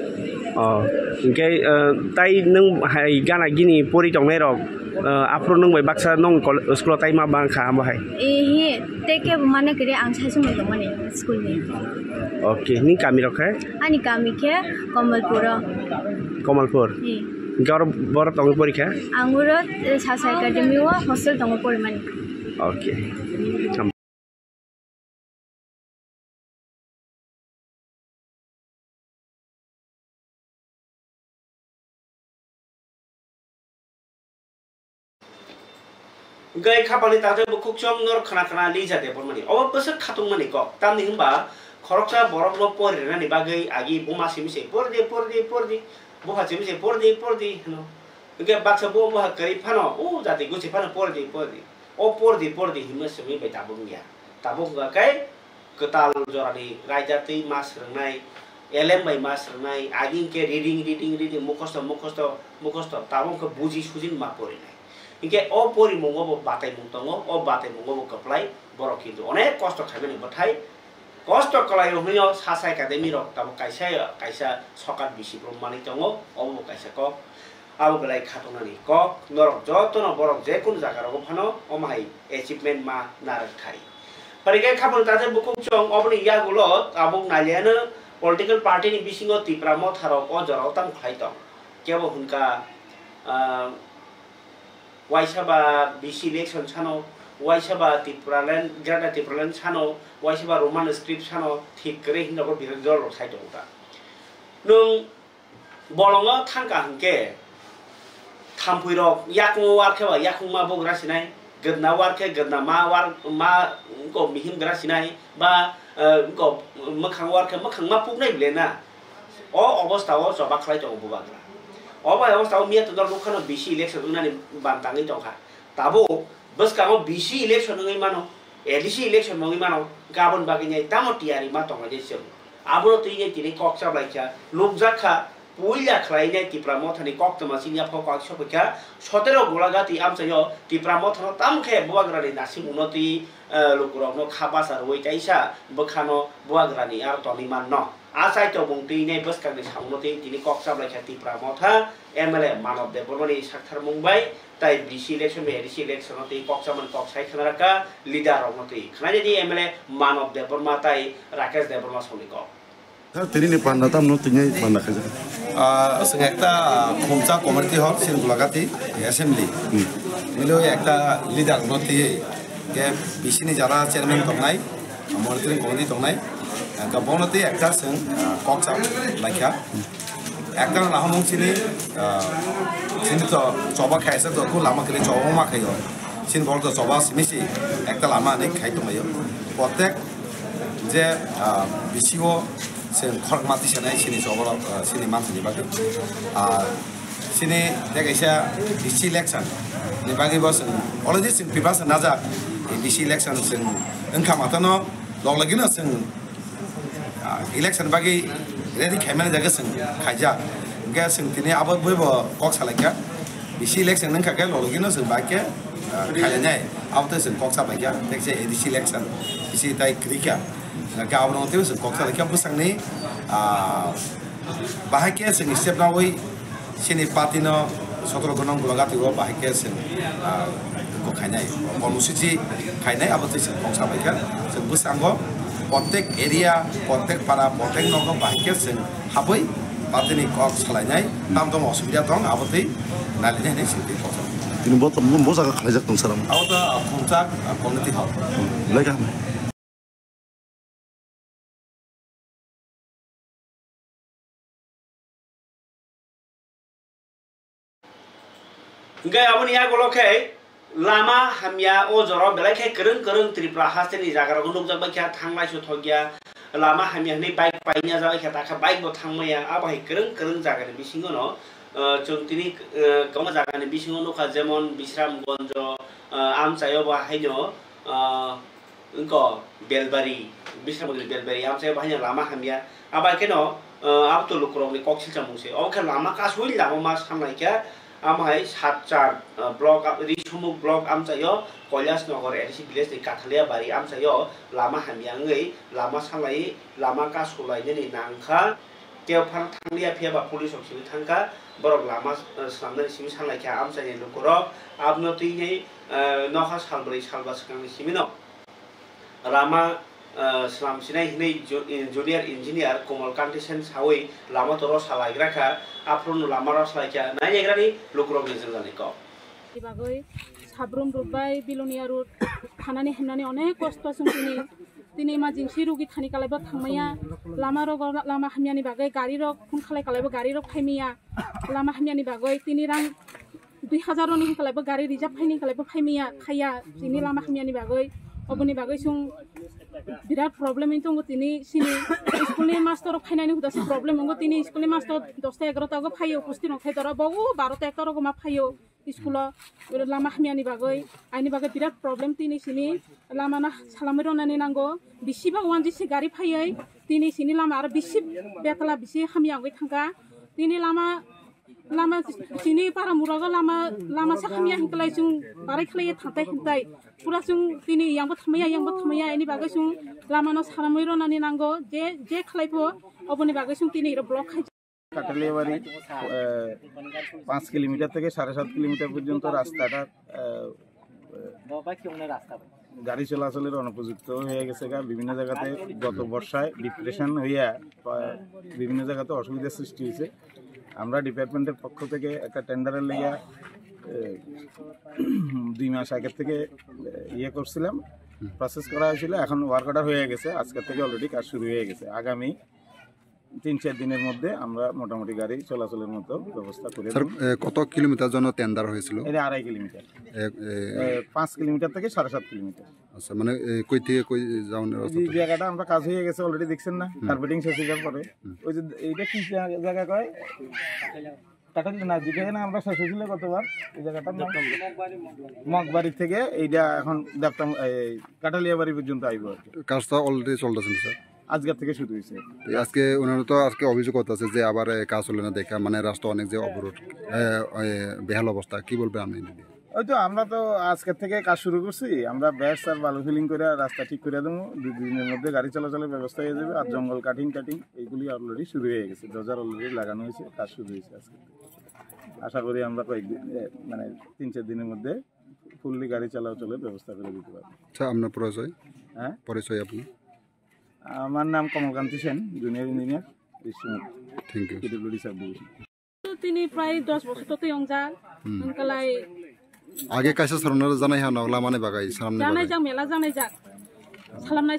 Oh, hwnkhe, eh, tai nwng hai gana gini pori tongnai rok, eh, aphuru nwng bai baksa nwng kol-, school o tai ma bang kha amo hai? Ehe, tei kebo mana kwrwi ang sai sumui tongmani school ni. Okay, nini kami rok khe? Ani kami khe Kamalpur o. Kamalpur? Ee. Hwnkhe oro borok tongwi pori kha? Ang oro, eh, Sasa Academy o hostel tongo porimani. Okay. Hwnkhe khapangni takhtai bukhuk chwng norok khna khna Lija Debbarmani. Obo bwswk khatungmani kok. Tamni hwnba khoroksa borokno pori rwnani bagwi agi buma simi se, "Pori di, pori di, pori di." Bupha simi se, "Pori di, pori di," hwno. Hwnkhe baksa bo bupha kwrwi phano, o jati gusi phano, "Pori di, pori di." O pori di, pori di hinma simi bai tabuk wngya. Tabuk wngkha khe kwtal jorani raida twi ma swrwngnai, elem bai ma swrwngnai, agi hwnkhe reading, reading, reading, mukhosto, mukhosto, mukhosto, tabuk wngkha buji suji ma porinai. Hinkhe o porimungo bo bataimung tongo, o bataimungo bo kwplai, borok kintu onek kosto khaimani bwthai, kosto kwlaio hwnwi o Sasa Academy rok tabuk kaisa, kaisa sokat bisi brum manwi tongo, obo bo kaisa kok. Abo belai khatungmani kok, norok jotono borok je kunu jaga rogo phano omo hai achievement ma narwk thai. Phaikhe khapang takhtai bukhuk chwng oboni yagulo tabuk nailiyano political party ni bisingo Tipra Motha rok o jorao tamo khlai tong. Kebo hwnkha, ah, waisa ba B C election sano, waisa ba Tipraland, Greater Tipraland sano, waisa ba Roman script sano, thik kwrwi hinwi birodhi dol rok sai tongo ta. Nwng bolongo thangkha hwnkhe, thampui rok yakung war khe ba yakung ma bugra sinai, gwdna war khe gwdna ma war ma wngko mihim gra sinai, ba, eh, wngko mwkhang war khe mwkhang ma puknai bile na. O obostha o choba khlai tongo bubagra. O bai obostha o miya todor nukha no B C election wngnani ban tangwi tongkha. Tabuk bwskango B C election wngwi mano, A D C election wngwi mano, gabon bagwi nai tamo tiyari ma tongnai de chwng. Abono twi nai tini kok chablai kha, nukjak kha, puila khlainai Tipra Mothani koktwma sini yaphok kok sopikha, sotero Golagati amchaio Tipra Mothano tamo khe bubagrani nasimungno twi, eh, lukurokno kha basa rwui kaisa bwkhano bubagrani aro tonwi manno. A chai tongmung twi nai bwskangni samungno twi tini kok chablai kha Tipra Motha M L A Manav Debbarmani saktharmung bai, tai B C election bai A D C election o twi kok chamani kok sai khna rwkha leader rokno twi. Khna jadi M L A Manav Debbarma tai Rakesh Debbarma songni kok. Tini ni panda tamno tini panda khaja. Ah, chwng ekta khumsa community hall, chini Golagati assembly. Hmm. Milo ekta leader no twi, ke B C ni jara chairman tongnai, monitoring committee tongnai. Ka bono tei ekta chwng, ah, kok sa laikha. Ekta na hamung chini, ah, chini to choba khaisa to ku lama kiri choba ma khayo. Chini bol to choba simi si ekta lama ni khai tonglayo. Protek je, ah, bisi o chwng khorok mati sanai chini choba rok, ah, chini manthani bagwi. Ah, chini tei kaisa bisi election ni bagwi bo chwng already chwng preparation najak. Bisi election chwng wngkha matano log logino chwng ah, election bagwi ready khaimani jaga chwng khaijak. Hwnkhe chwng tini abo bwrwi bo kok salaikha. Bisi election wngkha khe lologino chwng bai khe, ah, khailainai. Abo tei chwng kok salaikha. Tei khe A D C election bisi tai kwrwikha. Hwnkhe abo rwngtwi chwng kok salaikha bwsakni, ah, bahai khe chwng step nawi Chini party no sotoro gonong gulaga twibo bahai khe chwng, ah, kok khainai, kormosuchi khainai, abo twi chwng kok sabaikha. Chwng bwskango protek area, protek para, protek nogo bahai khe chwng habwi party ni kok salainai, tam tamo osubida tong, abo twi nailainai hinwi chwng twi kok sa. Tini bo, bo jaga khalaijak tong sir, amo? Abo to, ah, Khumchak, ah, community hall. Belai kaham. Hwnkhe aboni yagulo khe lama hamya o jora belai khe kwrwng kwrwng Tripura hasteni jaga rogo nukjak bai kha, thanglai su thokya, lama hamya hwnwi bike paina jabai kha, takha bike bo thangmaya, abo hai kwrwng kwrwng jagani bisingo no, ah, chwng tini, ah, kwbangma jagani bisingo nukha, jemon Bisramgonjo, ah, amchaio bo haino, ah, Wngkha Belbari, Bisramoni Belbari, amchai bo haino lama hamya. Abai kheno, ah, abo to lukurokni kok silchamung se. Obo khe lama kasui lama ma sanlai kha, amo hai Satchar, ah, block, ah, Risumuk block amchaio, Kailasnagar A D C village ni Kathalia Bari amchaio lama hamya wngwi lama sanlai, lama kasulainani nangkha. Tei phano thangliya phiya ba police rok simi thangkha, borok lama, ah, swnamnani simi sanlai kha amchaini lukurok. Abono twi, ah, nokha salbrwi salba swkangni simino. Lama, ah, slam sinai hinwi ju-, eh, junior engineer Komal Kanti Sen sawi lama toro salaigra kha, aphuru lama rw salai kha, naiyagrani lukurokni jwngjani kok. Bagwi Sabrum Road bai Bilonia Road thanani himnani onek kosto chwng tini, tini emergency rugi thani kalaibo thangmaya, lama rogo lama hamyani bagwi gari rok phone khalai kalaibo gari rok phaimaya, lama hamyani bagwi tini rang dui hazar roni hinkalaibo gari reserve phaini hinkalaibo phaimaya khaya chini lama hamyani bagwi. Oboni bagwi chwng birat problem wng tongo tini chini school ni master rok phainani huda se problem wngo, tini school ni master dosta egarota go phaio uposthit rok khai doro, bogo barota ekta rogo ma phaio school o lama hamyani bagwi, aini bagwi birat problem tini chini lama no salamwi rwnani nango, bisi ba one G C gari phaiwi tini chini lama aro bisi betala bisi hamya wngwi thangkha tini lama. Lama chini para murago lama, lama sa hamya hinklai chwng barai khlaiya thantai hintai. Pura chwng tini yangbo thamaya, yangbo thamaya, ani bagwi chwng lama no saramwi rwnani nango, je, je khlai pho, oboni bagwi chwng tini iro block khai. Kataliabari, eh, পাঁচ কিলোমিটার থেকে সাড়ে সাত কিলোমিটার পর্যন্ত রাস্তাটা, eh, গাড়ি চলাচলের অনুপযুক্ত হয়ে গেছে গা। বিভিন্ন জায়গাতে গত বর্ষায় ডিপ্রেশন হইয়া, আহ, বিভিন্ন জায়গাতে অসুবিধার সৃষ্টি হয়েছে। আমরা ডিপার্টমেন্টের পক্ষ থেকে একটা টেন্ডারের লেগে, এ, দুই মাস আগের থেকে, এ, ইয়ে করছিলাম, প্রসেস করা হয়েছিল। এখন ওয়ার্ক অর্ডার হয়ে গেছে, আজকের থেকে অলরেডি কাজ শুরু হয়ে গেছে। আগামী তিন চার দিনের মধ্যে আমরা মোটামুটি গাড়ি চলাচলের মতো ব্যবস্থা করে স্যার, দেব। এ, কত কিলোমিটার জন্য টেন্ডার হয়েছিল? এটা আড়াই কিলোমিটার। এ, এ, এ, পাঁচ কিলোমিটার থেকে সাড়ে সাত কিলোমিটার। আচ্ছা, মানে, এ, কই থেকে কই যাওয়ার রাস্তা এই তো? জায়গাটা আমরা কাজ হয়ে গেছে, অলরেডি দেখছেন না, হুম। কার্পেটিং শেষ হয়ে যাওয়ার পরে। হুম। ওই যে এইটা কি জা-, জায়গা কয়? কাটালি না, যেখানে আমরা শেষ হয়েছিল গতবার, এই জায়গাটার নাম মগবাড়ি থেকে এইটা এখন দেখতাম, এই কাটালিয়া বাড়ি পর্যন্ত আইবো আর কি। কাজটা অলরেডি চলতেছে না, স্যার? আজকের থেকে শুরু হয়েছে। এই আজকে ওনারা তো আজকে অভিযোগ করতেছে যে আবার, এ, কাজ চলে না দেখা, মানে রাস্তা অনেক যে অবরোধ, এ, এ, বেহাল অবস্থা, কি বলবেন আপনি যদি? ওই তো আমরা তো আজকের থেকে কাজ শুরু করছি, আমরা ব্যাস আর বালু ফিলিং করে রাস্তা ঠিক করে দেবো, দুই দিনের মধ্যে গাড়ি চলাচলের ব্যবস্থা হয়ে যাবে। আর জঙ্গল কাটিং টাটিং এইগুলি অলরেডি শুরু হয়ে গেছে, ডোজার অলরেডি লাগানো হয়েছে, কাজ শুরু হয়েছে আজকে। আশা করি আমরা কয়েকদিন, এ, মানে তিন চার দিনের মধ্যে ফুললি গাড়ি চলাচলের ব্যবস্থা করে দিতে পারবো। আচ্ছা, আপনার পরিচয়? হ্যাঁ? পরিচয় আপনার? আমার নাম Kamalkanti Sen, junior engineer, thank you. PWD sub division. Tini prai dos bosor to twi wngjak, hmm, wngkalai. Age kaisa sorokno janai hano lamani bagwi salamni janai bagwi. Jak, mela janai jak. Salamnai.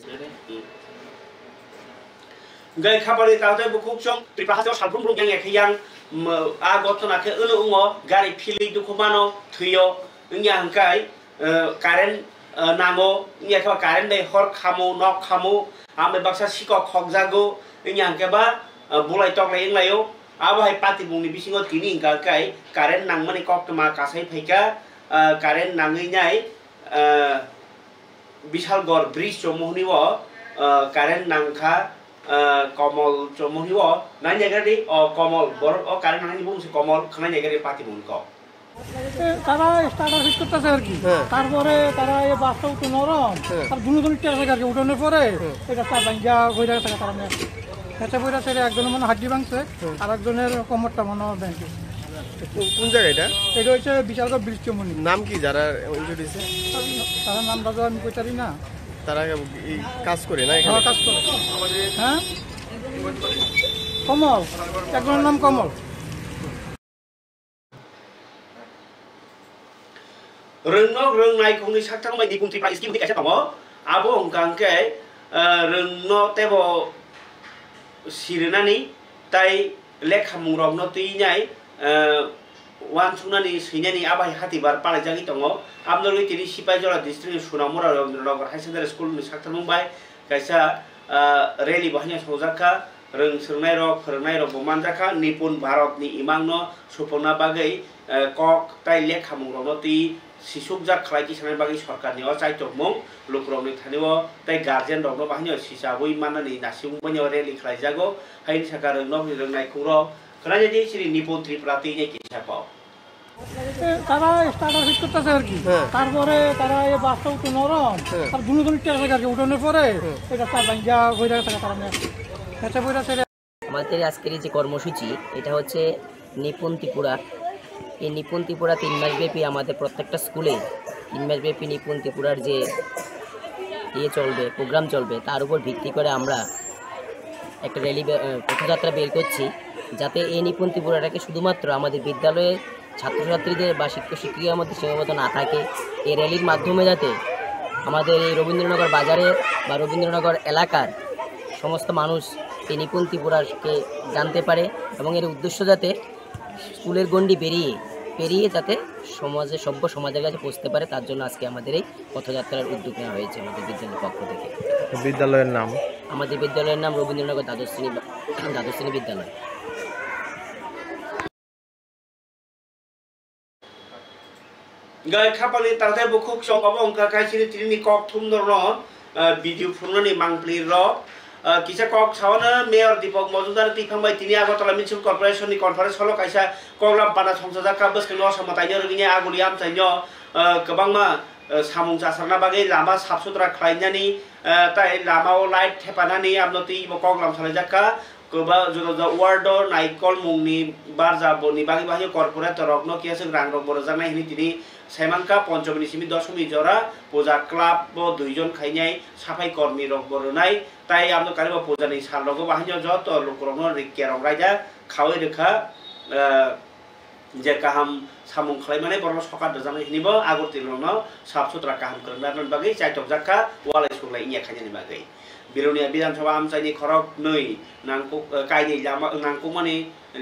Hwnkhe khapari taote bukhuk chwng Tripura hasteo salbrum brum yang ya khe yang, mm, a gotona khe wno wngo, gari philwi dukhu mano, thwio, wngya hwnkhe, eh, current, eh, nango, wngya khe ba current bai hor khamu, nok khamu, amo bai baksa sikok khokjago, wngya hwnkhe ba, eh, bulai toklai wnglaio. Abo hai patibungni bisingo tini hwnkha khe current nangmani koktwma kasai phaikha, ah, current nangwi nai, ah, Bishalgarh bridge chomoni o, ah, current nangkha, ah, Komol chomoni o, nai naigradi, o Komol, borok o current nangni bumung se Komol, khwnai naigradi patibungni kok. এ, তারা starter fit করতেছে আর কি। হ্যাঁ। তারপরে তারা এই বাসটা তো নরম, হ্যাঁ। আর দুনো দুনো টের থাকে আর কি, উঠানোর পরে হ্যাঁ। এটা চাপ ভাঙ্গা হয়ে থাকে তারা নিয়ে। এতে পড়ে সেটা একজনের মনে হাড্ডি ভাঙছে, হ্যাঁ। আর একজনের কোমরটা মনে হয় ভেঙে। কোন, কোন জায়গা এটা? এটা হচ্ছে বিশালগড় ব্রিজ চমনি। নাম কি যারা ইনজুরি হয়েছে? তারা নাম দাদা আমি কই পারি না। তারা এই কাজ করে না এখানে? হ্যাঁ, কাজ করে। হ্যাঁ? কমল, একজনের নাম কমল। Rwngnok rwng naikhungni sakthang bai nipun Tripura scheme hwnwi kaisa tongo. Abo wngkha hwnkhe, eh, rwngno teibo sirinani tei lekhamungrokno twi nai, eh, uansuknani swinani abo hai hatibar palaijagwi tongo. Aboni bagwi tini Sipaijala district ni Sunamura Rabindranagar High Secondary School ni sakthangmung bai kaisa, ah, rally bo haino sokjak kha, rwng swrwngnairok, phwrwngnairok bo manjak kha, nipun Bharat ni imang no supungna bagwi, eh, kok tai lekhamung rok no twi sisukjak khlai tisanai bagwi sorkar ni o chaitokmung lukurok ni thani o tei guardian rok no bo haino sichawi mannani naisingmung bai no rally khlaijago, haini saka rwng nok ni rwng naikhung rok khwnai di chini nipun Tripura twi nai kisa kok. এ, তারা starter fit করতেছে আর কি। হ্যাঁ। তারপরে তারা এই বাসটা তো নরম, হ্যাঁ। আর দুনো দুনো টের থাকে আর কি, উঠানোর পরে হ্যাঁ। এটা চাপ ভাঙ্গা হয়ে থাকে তারা নিয়ে। এতে পড়ে সেটা আমাদের আজকের এই যে কর্মসূচি, এটা হচ্ছে নিপুণ ত্রিপুরা। এই নিপুণ ত্রিপুরা তিন মাসব্যাপী আমাদের প্রত্যেকটা স্কুলে তিন মাসব্যাপী নিপুণ ত্রিপুরার যে ইয়ে চলবে, প্রোগ্রাম চলবে, তার উপর ভিত্তি করে আমরা একটা র‍্যালি বে-, আহ, পথযাত্রা বের করছি, যাতে এই নিপুণ ত্রিপুরাটাকে শুধুমাত্র আমাদের বিদ্যালয়ে ছাত্রছাত্রীদের বা শিক্ষক শিক্ষিকার মধ্যে সীমাবদ্ধ না থাকে। এই র‍্যালির মাধ্যমে যাতে আমাদের এই রবীন্দ্রনগর বাজারের বা রবীন্দ্রনগর এলাকার সমস্ত মানুষ এই নিপুণ ত্রিপুরাকে জানতে পারে এবং এর উদ্দেশ্য যাতে স্কুলের গণ্ডি বেরিয়ে, পেরিয়ে যাতে সমাজে, সভ্য সমাজের কাছে পৌঁছতে পারে, তার জন্য আজকে আমাদের এই পথযাত্রার উদ্যোগ নেওয়া হয়েছে আমাদের বিদ্যালয়ের পক্ষ থেকে। বিদ্যালয়ের নাম? আমাদের বিদ্যালয়ের নাম রবীন্দ্রনগর দ্বাদশ শ্রেণী বা-, দ্বাদশ শ্রেণী বিদ্যালয়। Gai khapangni tangthai bukhuk chwng obo wngkha kaisini tini ni kok thumdorno, ah, video phunuknani mangpli rok. Ah, kisa kok saono Mayor Deepak Majumdar twiphang bai tini Agartala Municipal Corporation ni conference hall o kaisa koklam pana songchajak kha bwskangni osa mwtaino rwgwini aguli amchaino, ah, kwbangma, ah, samung chasarna bagwi lama sap sutra khlainani, ah, tai lama o light thepanani amno twi bo koklam salaijak kha. Kwba-, juda juda ward o naikolmungni barja boni bagwi bahai corporator rokno kiyaswk rang rok bo rwjaknai hwnwi tini saimankha, ponchomi ni simi dosomi jora puja club o duijon khainai saphai kormi rok bo rwnai, tai aboni kariba puja ni sal rogo bahai no joto lukurokno ri-, kerong raida khaui rwkha, eh, je kaham samung khlai mani borokno sokat rwjaknai hwnwi bo Agartala no sap sutra kaham kwrwng rwna bagwi chaitokjak kha, walai suklai wngya khainani bagwi. Bilonia Bidhan Sabha amchaini khorok nwi nangkuk, eh, kainwi lama, nangkukmani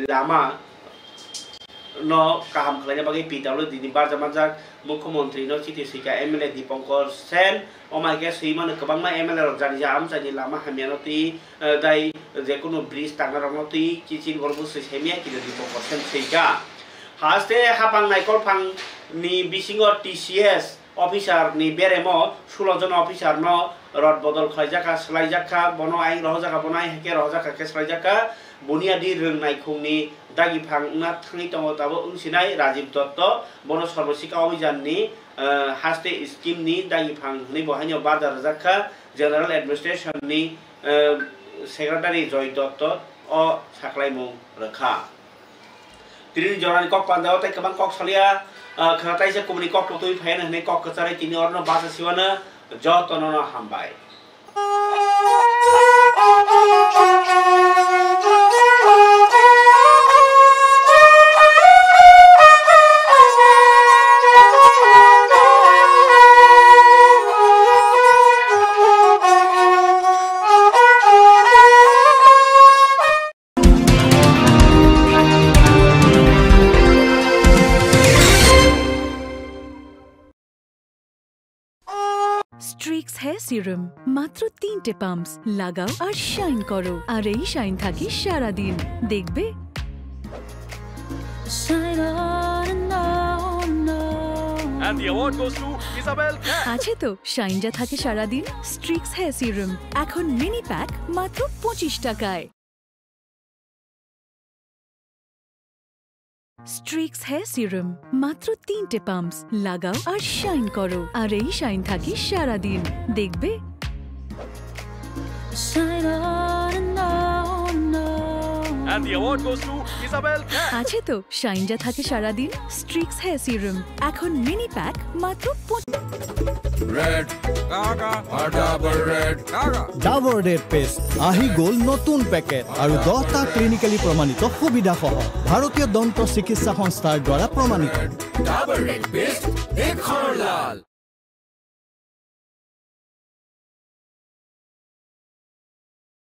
lama no kaham khlaina bagwi P W D ni barja manjak Mukhyamantri no chiti swikha M L A Dipankar Sen, omo hai khe swi mano kwbangma M L A rok jani ja amchaini lama hamya no twi, eh, tai jekunu bridge tangna rok no twi chichil borok bwswi saimaya kilo Dipankar Sen swikha. Haste hapang naikolphang ni bisingo T C S officer ni beremo sulo jon officer no rod bodol khlaijak kha, swlaijak kha, bono ayang rohorjak kha, bono ayang hai khe rohorjak kha khe swlaijak kha. Buniadi rwng naikhung ni dagi phang wngna thangwi tongo, tabuk wngsinai Rajiv Dotto, bono Sarva Shiksha Abhiyan ni, eh, haste scheme ni dagi phang hwnwi bo haino barja rwjak kha. General Administration ni, eh, Secretary Joy Dotto o saklaimung rwkha. Tini jorani kok panda o tei kwbang kok salia, ah, khwna taisa kubuni kok totwi phaiya hwnwi kok kwcharwi tini orno basa siwano jotono no hambai. Serum, মাত্র তিনটে পাম্পস। লাগাও আর শাইন করো। আর এই শাইন থাকে সারাদিন, দেখবে। Shine on and on and on. And the award goes to Isabel Khan. আছে তো শাইন যা থাকে সারাদিন। স্ট্রিক্স হেয়ার সিরাম এখন মিনি প্যাক মাত্র পঁচিশ টাকায়। স্ট্রিক্স হেয়ার সিরাম, মাত্র তিনটে পাম্পস। লাগাও আর শাইন করো। আর এই শাইন থাকে সারাদিন, দেখবে। Shine on and on and on. And the award goes to Isabel Khan. আছে তো শাইন যা থাকে সারাদিন। স্ট্রিক্স হেয়ার সিরাম এখন মিনি প্যাক মাত্র পঁচিশ। Red, Gaga, a double red. Gaga. Dabur red paste আহি গ'ল নতুন পেকেট আৰু দহটা ক্লিনিকেলি প্ৰমাণিত সুবিধাসহ। ভাৰতীয় দন্ত চিকিৎসা সংস্থাৰ দ্বাৰা প্ৰমাণিত। Double red paste, দেশৰ লাল.